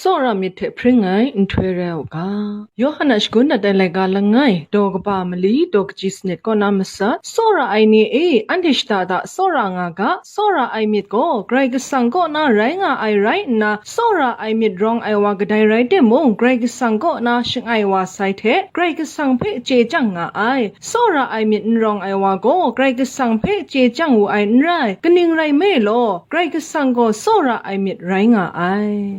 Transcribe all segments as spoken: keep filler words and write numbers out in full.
Tsawra myit hte hpring ai nhtoi rai u ga. Yawhan a shagun dat ai laika langai, daw kaba mali, daw kaji sanit kaw na masat, tsawra ai ni e, anhte shada da tsawra nga ga, tsawra ai myit gaw Karai Kasang kaw na rai nga ai rai nna, tsawra ai myit rawng ai wa kadai rai timung, Karai Kasang kaw na shangai wa sai hte, Karai Kasang hpe chye chyang nga ai. Tsawra ai myit n rawng ai wa gaw Karai Kasang hpe chye chyang wu ai n rai, kaning rai nme law, Karai Kasang gaw tsawra ai myit rai nga ai.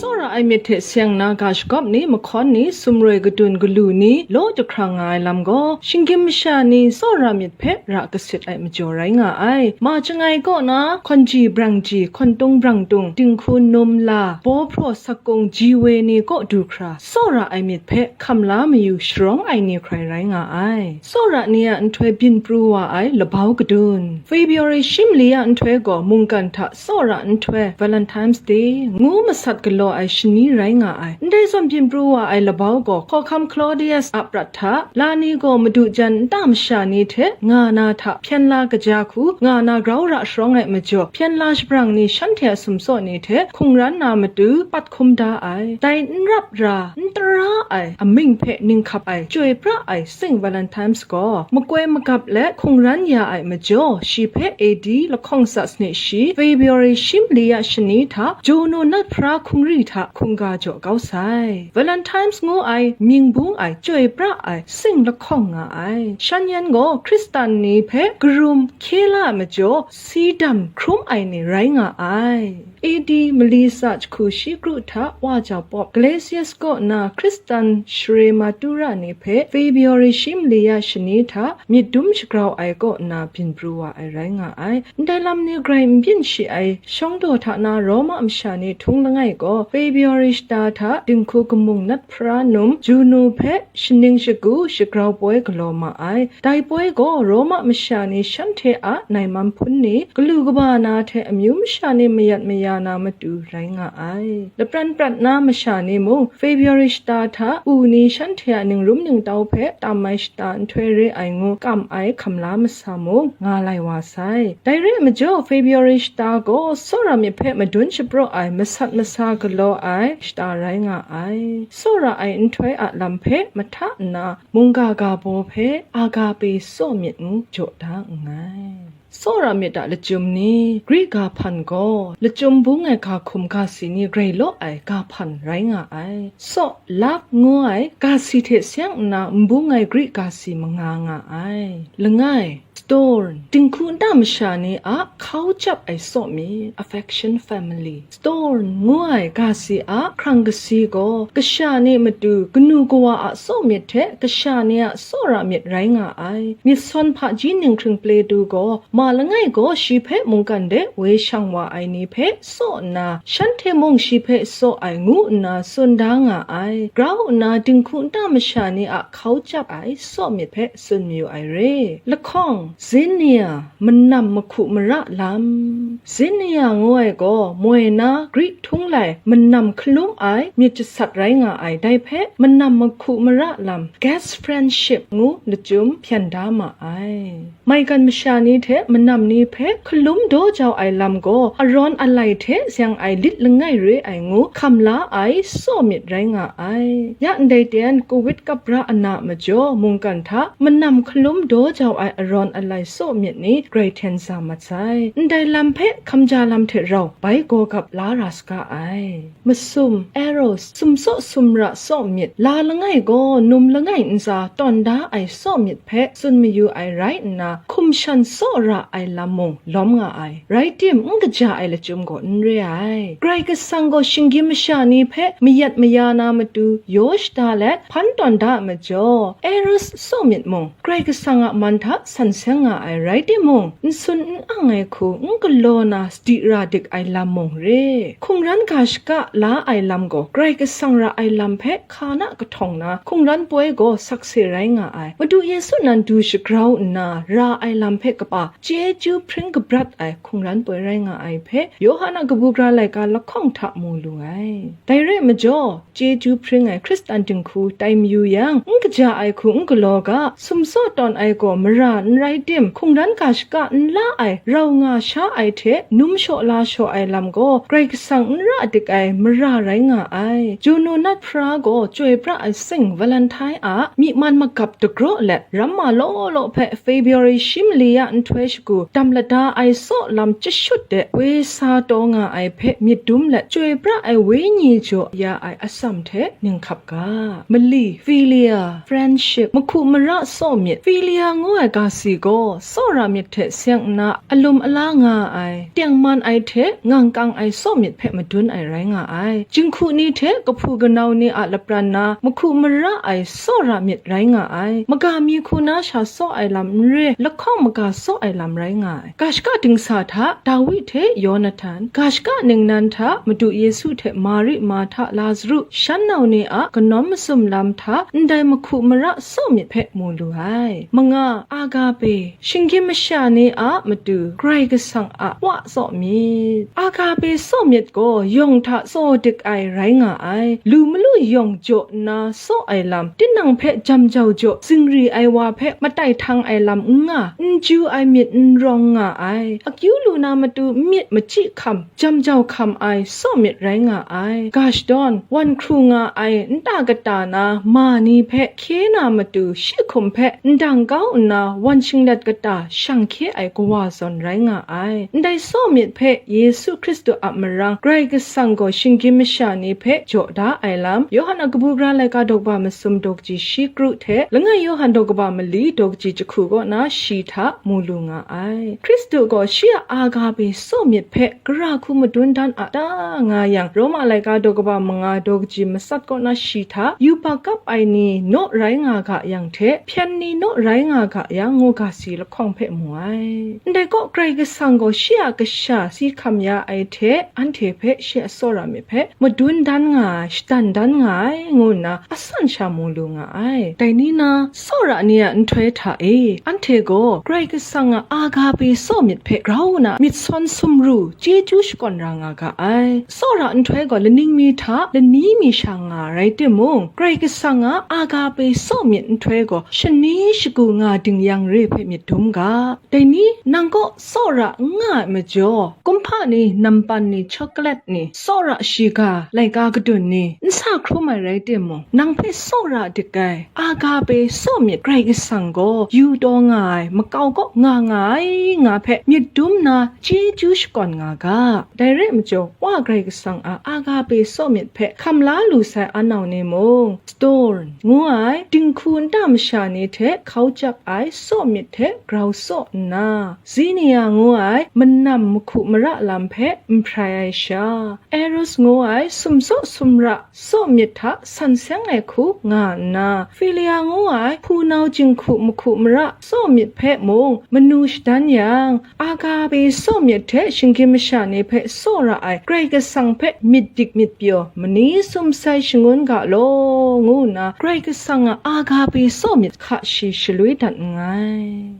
Tsawra ai myit hte seng na ga shagawp ni, mahkawn ni, sumroi kadun galu ni, law jahkrang nga ai lam gaw, shinggyim masha ni tsawra myit hpe ra kasit ai majaw rai nga ai. Ma chyangai kaw na hkawnji brangji, hkawntung brangtung, dinghku num la, baw hpraw sakung ji we ni kaw du hkra, tsawra ai myit hpe hkam la mayu sharawng ai ni hkrai rai nga ai. Tsawra ni a nhtoi byin pru wa ai labau kadun. February shi mali a nhtoi gaw mungkan hta tsawra nhtoi, Valentine's Day, ngu masat galaw ai shani rai nga ai. Ndai zawn byin pru wa ai labau gaw, hkawhkam Claudius a prat hta, la ni gaw madu jan nta masha ni hte nga na hta hpyen la kaja hku nga na grau ra sharawng ai majaw, hpyen la shabrang ni shanhte a sumsaw ni hte hkungran na matu pat hkum da ai. Dai n rap ra, n tara ai, amying hpe ning hkap ai, chyoi pra ai Saint Valentine's gaw makoi magap let hkungran ya ai majaw, shi hpe A D lahkawng tsa sanit shi, February shi mali a shani hta, Juno nat hpara hkungri hta hkungga jaw kau sai. Valentine's ngu ai mying bung ai, chyoi pra ai, sing lahkawng nga ai. Shan yan gaw Hkristan ni hpe karum hkye la ai majaw, si dam hkrum ai ni rai nga ai. A D mali tsa jahku shi kru hta wa jau pawp, Gelasius kaw na Hkristan share matura ni hpe February shi mali a shani hta myit dum shagrau ai kaw na byin pru wa ai rai nga ai. Ndai lam ni grai n byin shi ai shawng daw hta na Roma masha ni htung langai gaw, February shata hta dinghku kamung nat hpara num Juno hpe shaning shagu shagrau poi galaw ma ai. Dai poi gaw Roma masha ni shanhte a nai mam hpun ni, galu kaba na hte amyu masha ni mayat maya na matu rai nga ai. Lapran prat na masha ni mung, February shata hta u ni shanhte a ningrum ningtau hpe tam ai shata nhtoi re ai ngu kam ai hkam la masa mung, nga lai wa sai. Dai re ai majaw, February shata gaw tsawra myit hpe madun shapraw ai, masat masa galaw ai shata rai nga ai. Tsawra ai nhtoi a lam hpe mahta nna, mungga ga baw hpe agape tsaw myit ngu jaw da nngai. Tsawra myit a lachyum ni, Gri ga hpan gaw, lachyum bung ai ga hkum ga si ni grai law ai ga hpan rai nga ai. Tsaw, love ngu ai ga si hte seng nna n bung ai Gri ga si manga nga ai. Langai, storm, dinghku nta masha ni a hkau chyap ai tsaw myit, affection family. Storm ngu ai ga si a hkrang kasi gaw, kasha ni matu kanu kawa a tsaw myit hte kasha ni a tsawra myit rai nga ai. Myit sawn hpaji ninghkring ple du gaw, ma langai gaw shi hpe mungkan de woi shang wa ai ni hpe tsaw nna, shanhte mung shi hpe tsaw ai ngu nna tsun da nga ai. Grau nna dinghku nta masha ni a hkau chyap ai tsaw myit hpe tsun mayu ai re. Lahkawng, zinnia, manam mahku mara lam. Zinnia ngu ai gaw moi na Gri htung lai manam hkalum ai myit jasat rai nga ai, dai hpe manam mahku mara lam, guest friendship ngu lachyum hpyan da ma ai. Maigan masha ni hte manam ni hpe hkalum daw jau ai lam gaw arawn alai hte zeng ai lit langai re ai ngu hkam la ai tsaw myit rai nga ai. Ya ndai ten, kawit kapra ana majaw mungkan hta manam hkalum daw jau ai arawn alai tsaw myit ni grai hten sa mat sai. Ndai lam hpe hkamja lam hte rau bai gaw gap la ra saga ai. Masum, eros, sumsaw sumra tsaw myit, la langai gaw num langai ntsa tawn da ai tsaw myit hpe tsun mayu ai rai nna, hkum shan tsaw ra ai lam mung lawm nga ai. Rai tim, n kaja ai lachyum gaw n re ai. Karai Kasang gaw shinggyim masha ni hpe mayat maya na matu yaw shada let hpan tawn da ai majaw, eros tsaw myit mung, Karai Kasang a man hta san seng nga ai rai timung, n sun n ang ai hku n galaw na sadi ra dik ai lam mung re. Hkungran ga shaka la ai lam gaw Karai Kasang ra ai lam hpe hka na kahtawng na, hkungran poi gaw sakse rai nga ai. Madu Yesu nan du shagrau nna ra ai lam hpe kaba chyeju hpring kabrat ai hkungran poi rai nga ai hpe, Yawhan a kabu gara laika lahkawng hta mu lu ai. Dai re ai majaw, chyeju hpring ai Hkristan dinghku tai mayu yang, n kaja ai hku n galaw ga, sumsaw tawn ai gaw mara n rai tim, hkungran ga shaka n la ai, rau nga sha ai hte num shaw la shaw ai lam gaw, Karai Kasang n ra dik ai mara rai nga ai. Juno nat hpra gaw chyoi pra ai sing Valentine a myi man magap dagraw let, ramma law law hpe February shi mali a nhtoi shagu dam lada ai saw lam chyashut de woi sa taw nga ai hpe myit dum let, chyoi pra ai wenyi jaw ya ai atsam hte ninghkap ga. Mali, philia, friendship, mahku mara saw myit. Philia ngu ai ga si gaw, tsawra myit hte seng nna alum ala nga ai, tengman ai hte ngangkang ai saw myit hpe madun ai rai nga ai. Jinghku ni hte kahpu kanau ni a lapran na mahku mara ai tsawra myit rai nga ai. Maga mi hku na sha saw ai lam n re, lahkawng maga saw ai lam rai nga ai. Ga shaka dingsa hta Dawi hte Yonatan, ga shaka ningnan hta Madu Yesu hte Mari, Marhta, Lazaru, shan nau ni a kanawm masum lam hta ndai mahku mara saw myit hpe mu lu ai. Manga, agape, shinggyim masha ni a matu Karai Kasang a wa tsaw myit. Agape tsaw myit gaw yawng hta tsaw dik ai rai nga ai. Lu malu yawng jaw nna tsaw ai lam, tinang hpe jam jau jaw zingri ai wa hpe matai htang ai lam n nga, n ju ai myit n rawng nga ai. Akyu lu na matu myit machyi hkam, jam jau hkam ai tsaw myit rai nga ai. Ga shadawn, wan hkru nga ai nta kata na ma ni hpe hkye na matu shi hkum hpe ndang kau nna wan shinglet kata shang hkye ai kawa zawn rai nga ai. Ndai tsaw myit hpe Yesu Hkristu a marang Karai Kasang gaw shinggyim masha ni hpe jaw da ai lam, Yawhan a kabu gara laika daw kaba masum daw kaji shi kru hte, langai Yawhan daw kaba mali daw kaji jahku kaw na shi hta mu lu nga ai. Hkristu gaw shi a agape tsaw myit hpe gara hku madun dan a ta nga yang, Roma laika daw kaba manga daw kaji matsat kaw na shi hta yubak kap ai ni naw rai nga ga yang hte, hpyen ni naw rai nga ga yang ngu ga si lahkawng hpe mu ai. Ndai kaw, Karai Kasang gaw shi a kasha si hkam ya ai hte, anhte hpe shi a tsawra myit hpe madun dan nga ai, shadan dan nga ai, ngu nna asan sha mu lu nga ai. Dai ni na, tsawra ni a nhtoi hta e, anhte gaw Karai Kasang a agape tsaw myit hpe grau nna myit sawn sumru chyeju shakawn ra nga ga ai. Tsawra nhtoi gaw laning mi hta lani mi sha nga rai timung, Karai Kasang a agape tsaw myit nhtoi gaw shani shagu nga ding yang re hpe myit dum ga. Dai ni, nang kaw tsawra n nga ai majaw, kumhpa ni, nampan ni, chocolate ni, tsawra shiga, laika kadun ni, n sa hkrum ai rai timung, nang hpe tsawra dik ai, agape tsaw myit Karai Kasang gaw yu taw nga ai, makau kaw nga nga ai nga hpe myit dum nna chyeju shakawn nga ga. Dai rai majaw, Wa Karai Kasang a agape tsaw myit hpe hkam la lu sai anau ni mung, Storm ngu ai dinghku nta masha ni hte hkau chyap ai tsaw myit hte grau tsaw nna, Xenia ngu ai manam mahku mara lam hpe n hprai ai sha, Eros ngu ai sumsaw sumra tsaw myit hta san seng ai hku nga nna, Philia ngu ai hpunau jinghku mahku mara tsaw myit hpe mung manu shadan yang, agape tsaw myit hte shinggyim masha ni hpe tsawra ai Karai Kasang hpe myit dik myit pyaw mani sum sai shangun ga law, ngu nna Karai Kasang a agape tsaw myit hka shi shaloi dat nngai.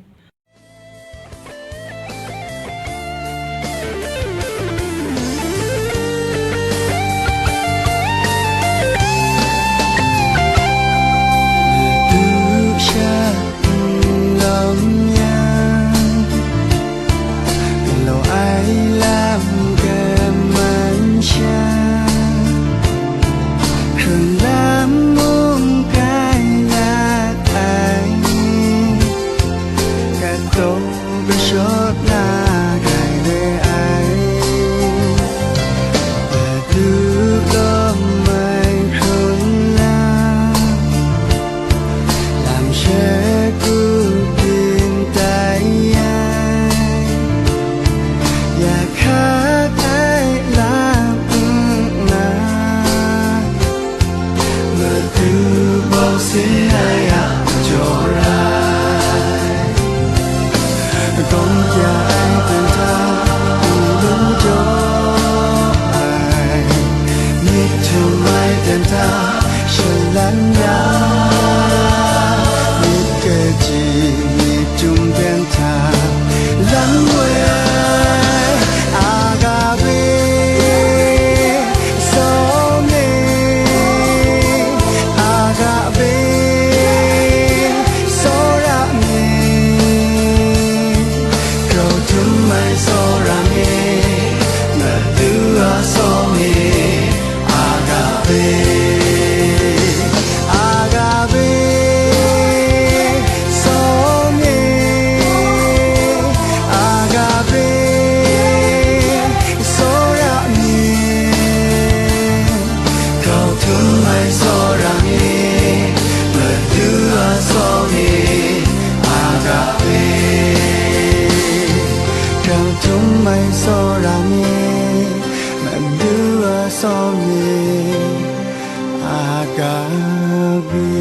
Madu sha n lawm yang, galaw ai lam kaman sha, hkrun lam mung kai lat ai ni, kataw kashawt na kai re ai. Madu lawm ai hkrun lam, lam she ku byin tai ai, ya hkat ai lam nna, Madu bawng sin ai a majaw rai. agape.